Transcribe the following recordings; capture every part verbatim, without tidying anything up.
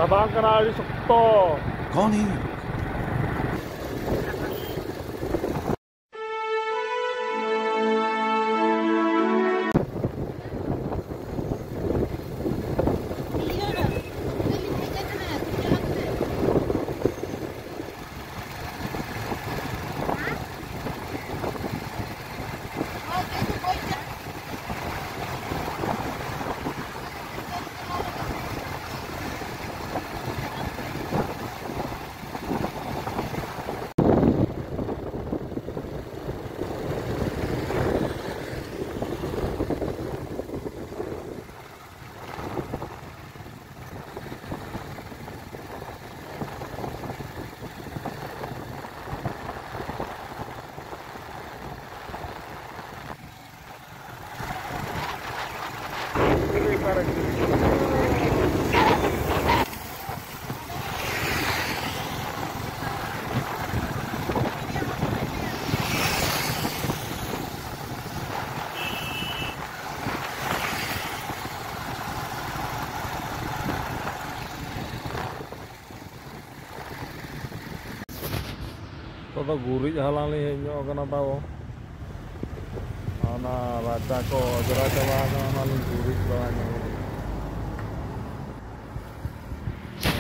ᱵᱟᱝ ᱠᱟᱱᱟ, ᱟᱹᱰᱤ ᱥᱚᱠᱛᱚ᱾ कौन है ये लोग? ᱱᱤᱛᱚᱜ ᱫᱚ ᱜᱩᱨᱤᱡ ᱦᱟᱞᱟᱝ ᱞᱤᱧ ᱦᱮᱡ ᱧᱚᱜ ᱟᱠᱟᱱᱟ ᱛᱟᱵᱚ᱾ ᱚᱱᱟ ᱨᱟᱪᱟ ᱠᱚ ᱚᱸᱡᱽᱨᱟ ᱪᱟᱵᱟ ᱟᱠᱟᱱᱟ, ᱚᱱᱟ ᱞᱤᱧ ᱜᱩᱨᱤᱡ ᱵᱟᱲᱟ ᱧᱚᱜ ᱟᱠᱟᱱᱟ᱾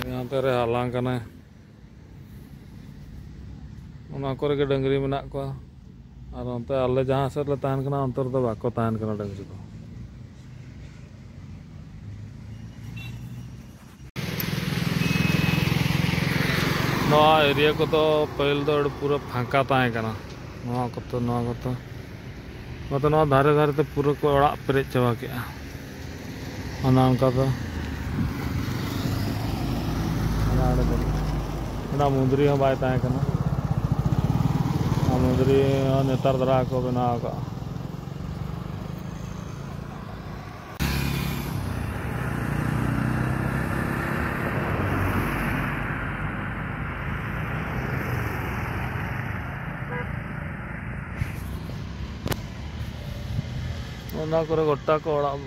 ᱩᱱᱤ ᱦᱟᱱᱛᱮ ᱨᱮ ᱦᱟᱞᱟᱝ ᱠᱟᱱᱟᱭ᱾ ᱚᱱᱟ ᱠᱚᱨᱮ ᱜᱮ ᱰᱟᱹᱝᱨᱤ ᱢᱮᱱᱟᱜ ᱠᱚᱣᱟ᱾ ᱟᱨ ᱚᱱᱛᱮ ᱟᱞᱮ ᱡᱟᱦᱟᱸ ᱥᱮᱫ ᱞᱮ ᱛᱟᱦᱮᱱ ᱠᱟᱱᱟ, ᱚᱱᱛᱮ ᱨᱮᱫᱚ ᱵᱟᱠᱚ ᱛᱟᱦᱮᱱ ᱠᱟᱱᱟ ᱰᱟᱹᱝᱨᱤ ᱫᱚ᱾ ᱱᱚᱣᱟ ᱮᱨᱤᱭᱟ ᱠᱚᱫᱚ ᱯᱟᱹᱦᱤᱞ ᱫᱚ ᱟᱹᱰᱤ ᱯᱩᱨᱟᱹ ᱯᱷᱟᱸᱠᱟ ᱛᱟᱦᱮᱸ ᱠᱟᱱᱟ᱾ ᱱᱚᱣᱟ ᱠᱚᱛᱚ, ᱱᱚᱣᱟ ᱠᱚᱛᱚ, ᱱᱚᱛᱮ ᱱᱚᱣᱟ ᱫᱷᱟᱨᱮ ᱫᱷᱟᱨᱮ ᱛᱮ ᱯᱩᱨᱟᱹ ᱠᱚ ᱚᱲᱟᱜ ᱯᱮᱨᱮᱡ ᱪᱟᱵᱟ ᱠᱮᱜᱼᱟ᱾ ᱚᱱᱮ ᱚᱱᱠᱟ ᱫᱚ, ᱚᱱᱟ ᱚᱸᱰᱮ ᱫᱚ, ᱚᱱᱟ ᱢᱩᱸᱫᱽᱨᱤ ᱦᱚᱸ ᱵᱟᱭ ᱛᱟᱦᱮᱸ ᱠᱟᱱᱟ᱾ ᱚᱱᱟ ᱢᱩᱸᱫᱽᱨᱤ ᱦᱚᱸ ᱱᱮᱛᱟᱨ ᱫᱷᱟᱨᱟ ᱠᱚ ᱵᱮᱱᱟᱣ ᱟᱠᱟᱫᱼᱟ᱾ ᱚᱱᱟ ᱠᱚᱨᱮ ᱜᱚᱴᱟ ᱠᱚ ᱚᱲᱟᱜ᱾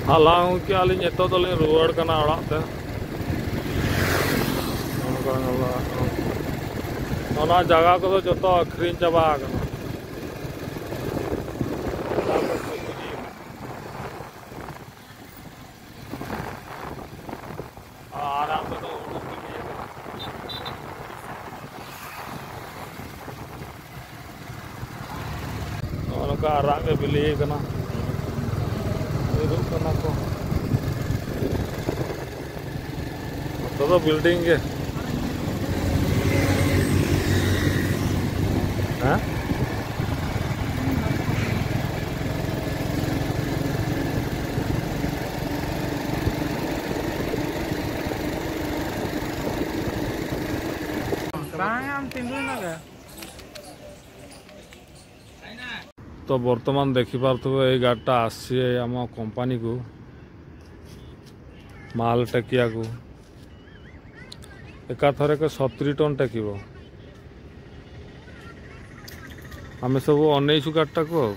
ᱦᱟᱞᱟᱝ ᱟᱹᱜᱩ ᱠᱮᱜᱼᱟ ᱞᱤᱧ, ᱱᱤᱛᱚᱜ ᱫᱚᱞᱤᱧ ᱨᱩᱣᱟᱹᱲ ᱠᱟᱱᱟ ᱚᱲᱟᱜ ᱛᱮ᱾ ᱱᱚᱜᱼᱚ ᱱᱚᱝᱠᱟ ᱧᱮᱞᱚᱜᱼᱟ᱾ ᱚᱱᱟ ᱡᱟᱭᱜᱟ ᱠᱚᱫᱚ ᱡᱚᱛᱚ ᱟᱹᱠᱷᱨᱤᱧ ᱪᱟᱵᱟ ᱟᱠᱟᱱᱟ᱾ ᱟᱨ ᱟᱯᱮ ᱫᱚ ᱦᱩᱲᱩ ᱯᱮ ᱤᱭᱟᱹ ᱠᱟᱫᱟ᱾ ᱱᱚᱜᱼᱚ ᱱᱚᱝᱠᱟ ᱟᱨᱟᱜ ᱜᱮ ᱵᱤᱞᱤ ᱠᱟᱱᱟ, ᱧᱩᱨᱩᱜ ᱠᱟᱱᱟ ᱠᱚ᱾ ᱱᱚᱛᱮ ᱫᱚ ᱵᱤᱞᱰᱤᱝ ᱜᱮ᱾ ᱦᱮᱸ? ᱵᱟᱝ, ᱟᱢ ᱛᱤᱸᱜᱩᱭ ᱢᱮ᱾ ତ ବର୍ତ୍ତମାନ ଦେଖିପାରୁଥିବ, ଏଇ ଗାଡ଼ିଟା ଆସିଛି ଏଇ ଆମ କମ୍ପାନୀକୁ ମାଲ ଟେକିବାକୁ। ଏକାଥରକେ ସତୁରି ଟନ୍ ଟେକିବ। ଆମେ ସବୁ ଅନେଇଛୁ ଗାଡ଼ିଟାକୁ ଆଉ।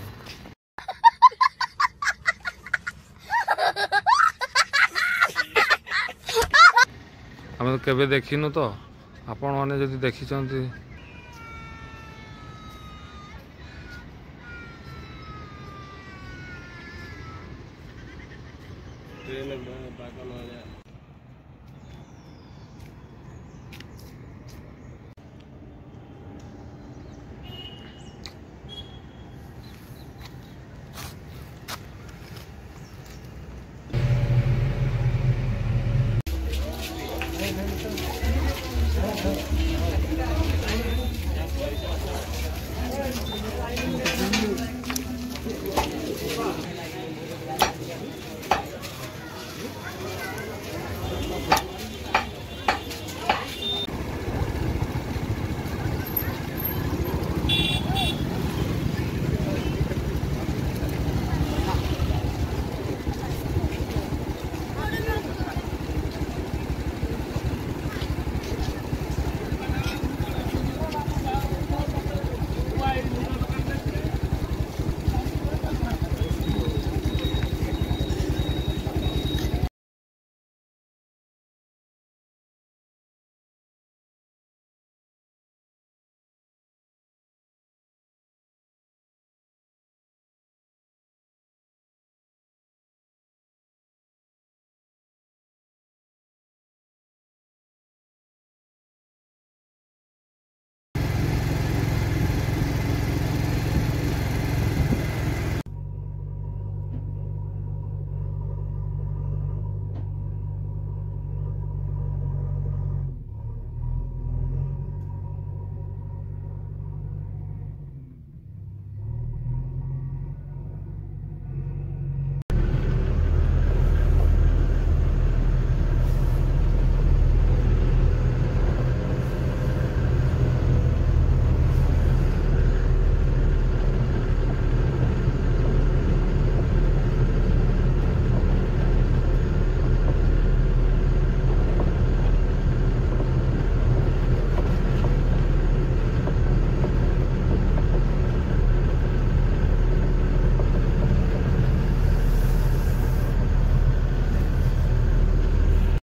ଆମେ ତ କେବେ ଦେଖିନୁ ତ, ଆପଣମାନେ ଯଦି ଦେଖିଛନ୍ତି।